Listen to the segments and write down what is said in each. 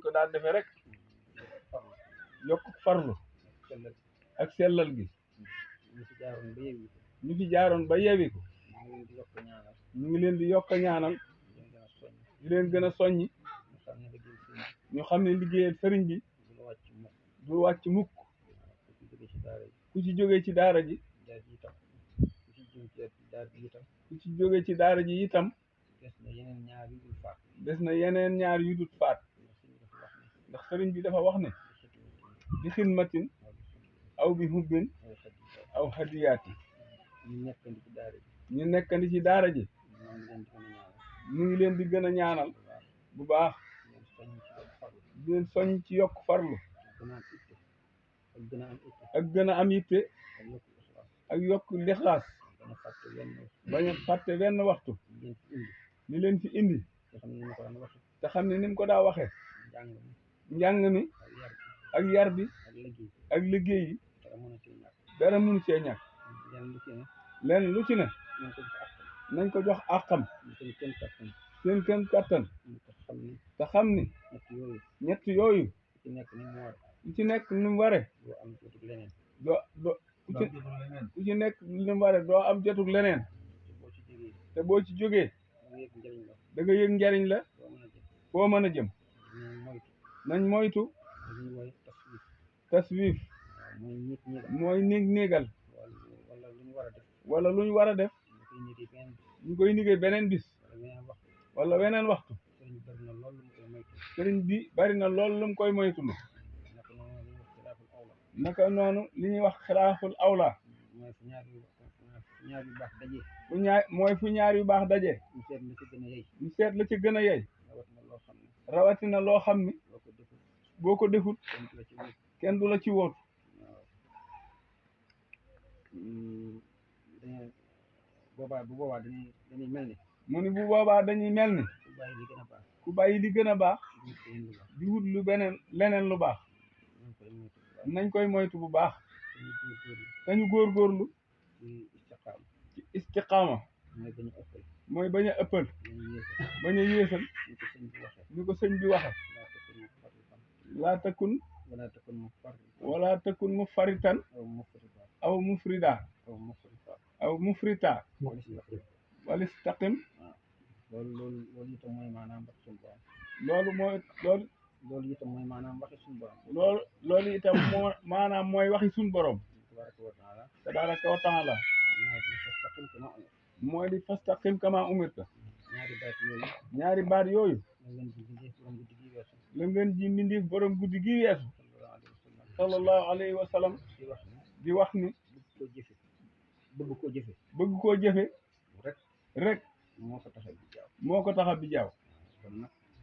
ko daan defee rek yokk farlu ak sellal gi ñu fi jaaroon ba yewi ko ñu ngi leen di yokk a ñaanal di leen gën a soññi ñu xam ne liggéeyal sëriñ bi du wàcc mukk ku ci jógee ci daara ji ku ci jógee ci daara ji itam des na yeneen ñaar yu dul faat ndax sëriñ bi dafa wax ne bi xidmatin aw bi hubbin aw hadiyaati ñu nekkandi ci daara ji ñu ngi leen di gën a ñaanal bu baax di leen soññ ci yokk farlu ak gën a am yitte ak yokk lixlaas bañ a fàtte wenn waxtu li leen fi indi te xam ne ni mu ko daa waxee njàng mi ak yar bi ak liggéey yi dara mënu cee ñàkk leen lu ci ne nañ ko jox àqam seen këm kattan te xam ni ñett yooyu ku ci nekk ni mu ware ku ci nekk ni mu ware doo am jotug leneen te boo ci jógee da nga yëg njariñ la foo mën a jëm nañ moytu taswif mooy néeg-néegal wala lu ñu war a def ñu koy nigee beneen bis wala weneen waxtu sëriñ bi bari na lool lu mu koy moytulu naka noonu li ñuy wax xilaaful awla mooy fu ñaar yu baax daje ñu seet la ci gën a yey rawatina loo xam ni boo ko defut kenn du la ci wootu bu boobaa dañuy mel ni mu ni bu boobaa dañuy mel ni ku bàyyi li gën a baax di wut lu leneen lu baax nañ koy moytu bu baax dañu góorgóorlu ci istiqaama mooy bañ a ëppal bañ a yéesal ni ko sëñ bi waxe wala takun mu faritan aw mufrida aw mufrita walistaqim loolu itam mooy maanaam waxi suñu borom loolu itam mooy maanaam waxi suñu borom loolu itam maanaam mooy waxi suñu borom tabaraka wa taala mooy di fastaqim kama umirta ñaari baat yooyu la ngeen ji mbindeef borom guddi gi weesu sallallahu alayhi wa sallam di wax ni bëgg koo jëfe rek moo ko tax a bi jaaw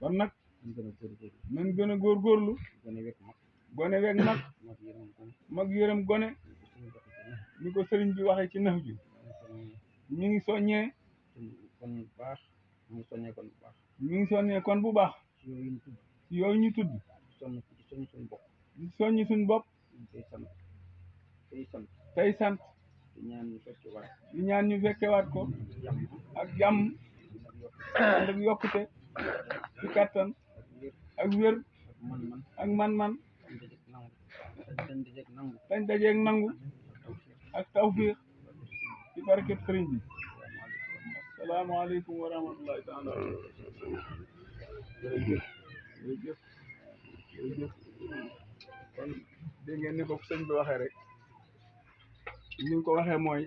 kon nag nañ gën a góorgóorlu gone weg mag yërëm gone ni ko sëriñ bi waxee ci nax ju ñu ngi soññee ñu ngi soññee kon bu baax yooyu ñu tudd di soññi suñ bopp tey sant di ñaan ñu fekkewaat ko ak jàmm ànd ak yokkute ci kattan ak wér ak man-man dañ dajeeg nangu ak tawfiq ci barket sëriñ bi asalaamaaleykum wa rahmatullahi taala jërëjëf kon dégg ngeen ni ko sëñ bi waxee rek ni nga ko waxee mooy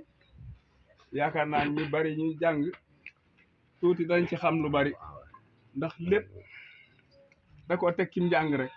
yaakaar naa ñu bari ñuy jàng tuuti dañ ci xam lu bari ndax lépp da koo teg ci njàng rek